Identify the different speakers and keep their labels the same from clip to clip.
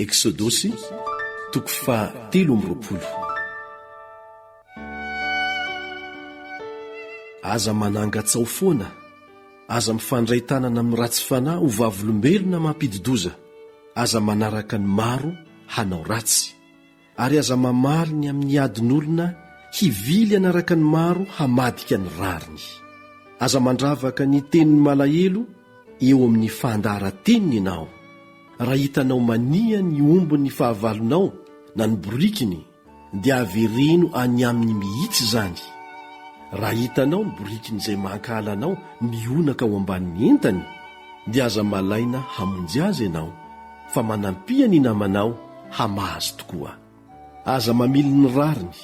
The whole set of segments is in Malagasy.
Speaker 1: Eksodosy, toko faha 23. Aza manangan-tsao foana, aza mifandray tanana amin'ny ratsy fanahy ho vavolombelona mampidi-doza, aza manaraka ny maro hanao ratsy. Ary aza mamaly ny amin'ny adin'olona hivily hanaraka ny maro hamadika ny rariny. Aza mandravaka ny tenin'ny malahelo eo amin'ny fandaharan-teniny ianao. Raha hitanao mania ny ombin'ny fahavalonao na ny borikiny, dia avereno any aminy mihitsy izany. Raha hitanao ny borikin'izay mankahala anao mihonaka ao ambanin'ny entany, dia aza malaina hamonjy azy ianao. fa manampia ny namanao hamaha azy tokoa. Aza mamily ny rariny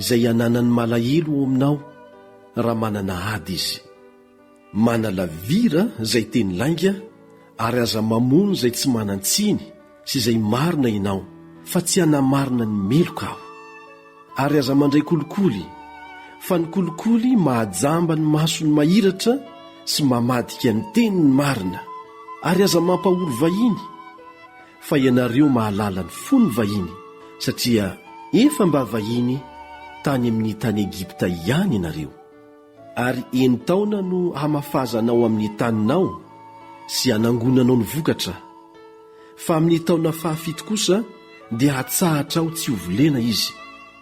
Speaker 1: izay ananan'ny malahelo ao aminao raha manana ady izy. Manalavira izay teny lainga ary aza mamono izay tsy manan-tsiny sy izay marina ianao fa tsy hanamarina ny meloka aho. Ary aza mandray kolikoly, fa ny kolikoly mahajamba ny mason'ny mahiratra sy mamadika ny teniny marina. Ary aza mampahory vahiny, fa ianareo mahalala ny fon'ny vahiny, satria efa mba vahiny tany amin'ny tany Egypta ihany ianareo. Ary enin-taona no hamafazanao amin'ny taninao sy hanangonanao ny vokatra, fa amin'ny taona fahafito kosa dia hatsahatrao tsy hovolena izy,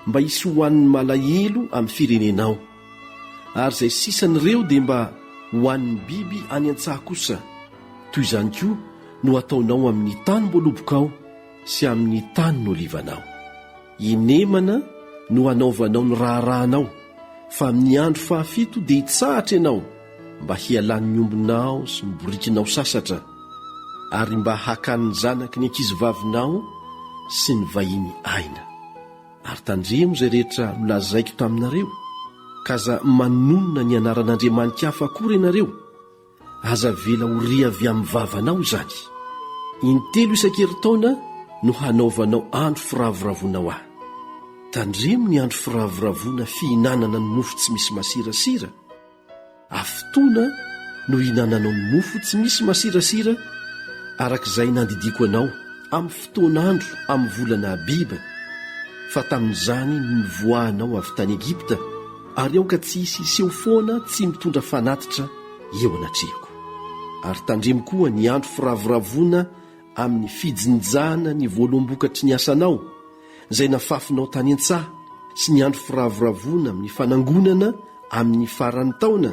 Speaker 1: mba hisy hohanin'ny malahelo amin'ny firenenao, ary izay sisan'ireo dia mba hohanin'ny biby any an-tsaha kosa. Toy izany koa no hataonao amin'ny tanim-boalobokao sy amin'ny tanin'olivanao. Inemana no hanaovanao ny raharahanao, fa amin'ny andro fahafito dia hitsahatra ianao mba hialan'ny ombinao sy ny borikinao sasatra, ary mba hakan'ny zanaky ny ankizivavinao sy ny vahiny aina. Ary tandremo izay rehetra nolazaiko taminareo, ka aza manonona ny anaran'andriamani-kafa akory ianareo, Aza avela ho re avy amin'ny vavanao izany. Intelo isan-kerintaona no hanaovanao andro firavoravoana ho ahy. Tandremo ny andro firavoravoana fihinanana ny mofo tsy misy masirasira. Hafitoana no hihinananao ny mofo tsy misy masirasira araka izay nandidiako anao amin'ny fotoan'andro amin'ny volana Abiba, fa tamin'izany no nivoahanao avy tany Egypta. Ary aoka tsy hisy hiseho foana tsy mitondra fanatitra eo anatrehako. Ary tandremo koa ny andro firavoravoana amin'ny fijinjana ny voaloham-bokatry ny asanao, izay nafafinao tany an-tsaha, sy ny andro firavoravoana amin'ny fanangonana amin'ny faran'ny taona,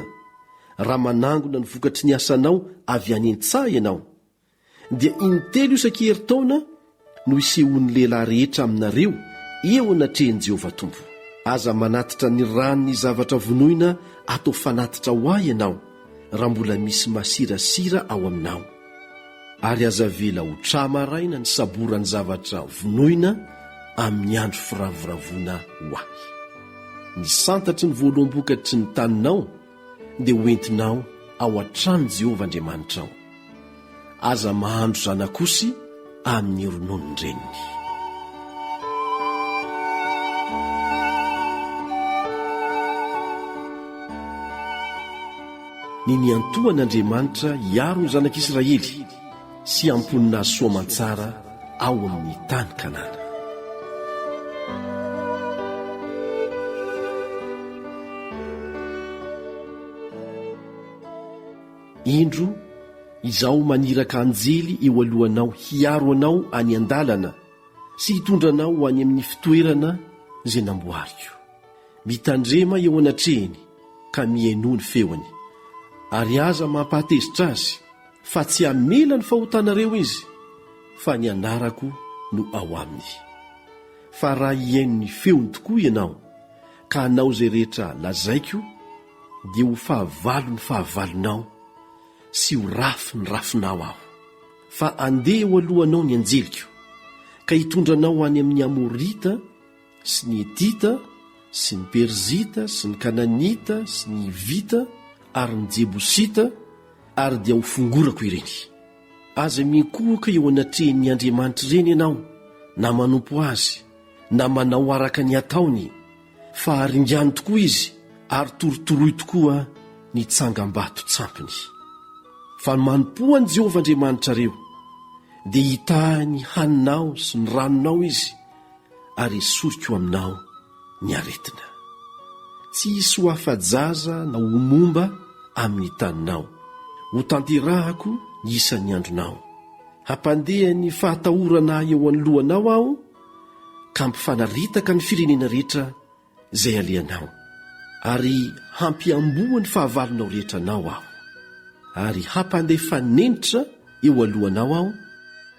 Speaker 1: raha manangona ny vokatry ny asanao avy any an-tsaha ianao. dia intelo isaky herintaona no hisehoan'ny lehilahy rehetra aminareo eo anatrehan'i Jehovah Tompo. Aza manatitra ny ran'ny zavatra vonoina atao fanatitra ho ahy ianao, raha mbola misy masirasira ao aminao. Ary aza avela ho tra-maraina ny saboran'ny zavatra vonoina amin'ny andro firavoravoana ho ahy. Ny santatry ny voaloham-bokatry ny taninao dia hoentinao ao an-tranon'i Jehovah Andriamanitrao. Aza mahandro zanak'osy amin'ny rononon-dreniny. Ny niantohan'Andriamanitra hiaro ny zanak'Israely sy hamponina azy soamantsara ao amin'ny tany Kanana. Indro, Izaho maniraka anjely eo alohanao hiaro anao any an-dalana sy hitondra anao ho any amin'ny fitoerana izay namboariko. Mitandrema eo anatrehiny ka mihainoa ny feony, ary aza mampahatezitra azy, fa tsy hamela ny fahotanareo izy, fa ny anarako no ao aminy. Fa raha hihaino ny feony tokoa ianao, ka hanao izay rehetra lazaiko, dia ho fahavalon'ny fahavalonao sy ho rafin'ny rafinao aho. Fa handeha eo alohanao ny anjeliko, ka hitondra anao any amin'ny Amorita sy ny Hetita sy ny Perizita sy ny Kananita sy ny Hivita ary ny Jebosita, ary dia hofongorako ireny. Aza miankohoka eo anatrehan'ny andriamanitra ireny ianao, na manompo azy, na manao araka ny ataony. Fa haringano tokoa izy ary torotoroy tokoa ny tsangambato tsampiny. Fa manompoa an'i Jehovah Andriamanitrareo, Dia hitahy ny haninao sy ny ranonao Izy, ary hesoriko aminao ny aretina. Tsy hisy ho afa-jaza na ho momba amin'ny taninao. Hotanterahako ny isan'ny andronao. Hampandeha ny fahatahorana ahy eo anoloanao Aho, ka hampifanaritaka ny firenena rehetra izay alehanao, ary hampiamboho ny fahavalonao rehetra anao Aho. Ary hampandeha fanenitra eo alohanao Aho,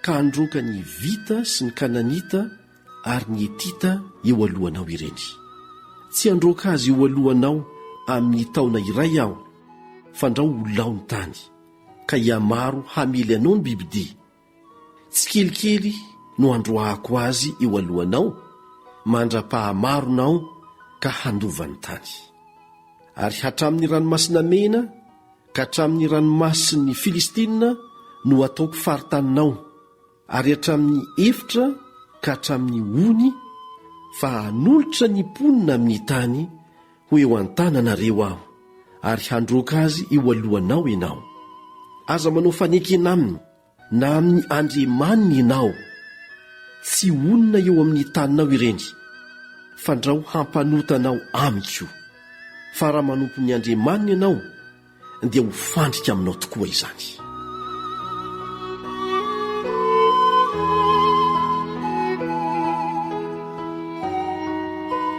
Speaker 1: ka handroaka ny Hivita sy ny Kananita ary ny Hetita eo alohanao ireny. Tsy handroaka azy eo alohanao amin'ny taona iray Aho, fandrao ho lao ny tany, ka hihamaro hamely anao ny bibidia. Tsikelikely no handroahako azy eo alohanao, mandra-pahamaronao ka handova ny tany. Ary hatramin'ny Ranomasina Mena ka hatramin'ny Ranomasin'ny Filistina no hataoko faritaninao, ary hatramin'ny efitra ka hatramin'ny ony, fa hanolotra ny mponina amin'ny tany ho eo an-tananareo Aho, ary handroaka azy eo alohanao ianao. Aza manao fanekena aminy, na amin'ny andriamaniny ianao, tsy honina eo amin'ny taninao ireny, fandrao hampanota anao amiko. Fa raha manompo ny andriamaniny ianao, dia ho fandrika aminao tokoa izany.